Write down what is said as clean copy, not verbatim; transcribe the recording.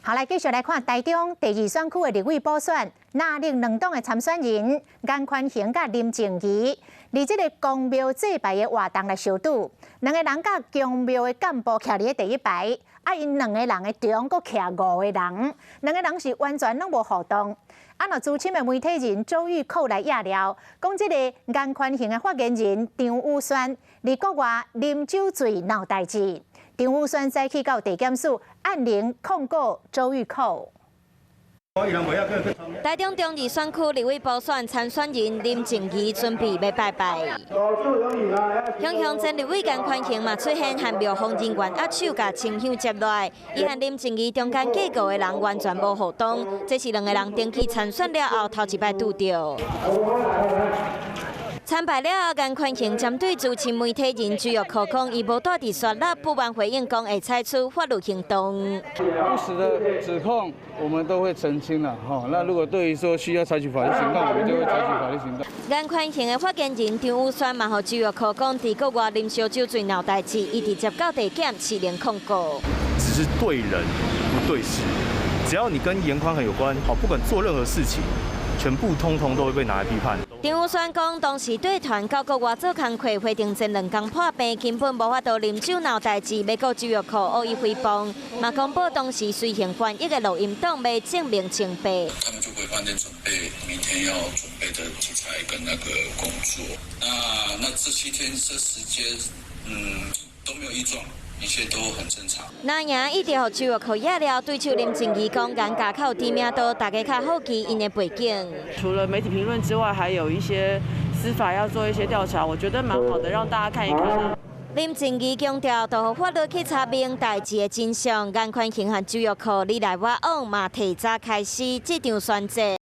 好，來繼續來看台中第二選區的立委補選，藍綠兩黨的參選人顏寬恆佮林靜儀，佇這个宮廟祭拜的活動來相拄，兩个人佮宮廟的幹部徛佇咧第一排，啊，𪜶兩个人的中閣徛五個人，兩个人是完全攏無互動。啊，若資深的媒體人周玉蔻來掖料，講這个顏寬恆的發言人張宇軒，佇國外啉酒醉鬧代誌。張宇軒早起到地檢署按鈴控告周玉蔻。台中中二選區立委補選參選人林靜儀準備欲拜拜，雄雄前立委顏寬恆嘛出現，和廟方人員握手，共清香接落來。伊和林靜儀中間隔五个人完全無互動，這是兩个人登記參選了後頭一擺拄著。參拜了後，顏寬恆針對資深媒體人周玉蔻講，伊無蹛佇沙律，不滿回應講會採取法律行動。不實的指控，我們都會澄清了哈。那如果對於說需要採取法律行動，我們就會採取法律行動。顏寬恆的發言人張宇軒嘛，予周玉蔻講，佇國外啉燒酒醉鬧代誌，伊直接到地檢揤鈴控告。只是對人不對事，只要你跟顏寬恆有關，好，不管做任何事情，全部通通都會被拿來批判。張宇軒講，當時帶團到國外做工課，回程前兩工破病，根本無法度啉酒鬧代誌，欲告周玉蔻惡意誹謗，嘛公布當時隨行翻譯的錄音檔，欲證明清白。他們就回飯店準備明天要準備的題材跟那個工作。那這7天這時間，都沒有異狀。一切都很正常。那贏一直予周玉蔻掖了，對手林靜儀講，顏家較有知名度，大家較好奇𪜶的背景。除了媒體評論之外，還有一些司法要做一些調查，我覺得蠻好的，讓大家看一看。林靜儀強調，都予法律去查明代誌的真相。顏寬恆和周玉蔻你來我往，嘛提早開始這場選戰。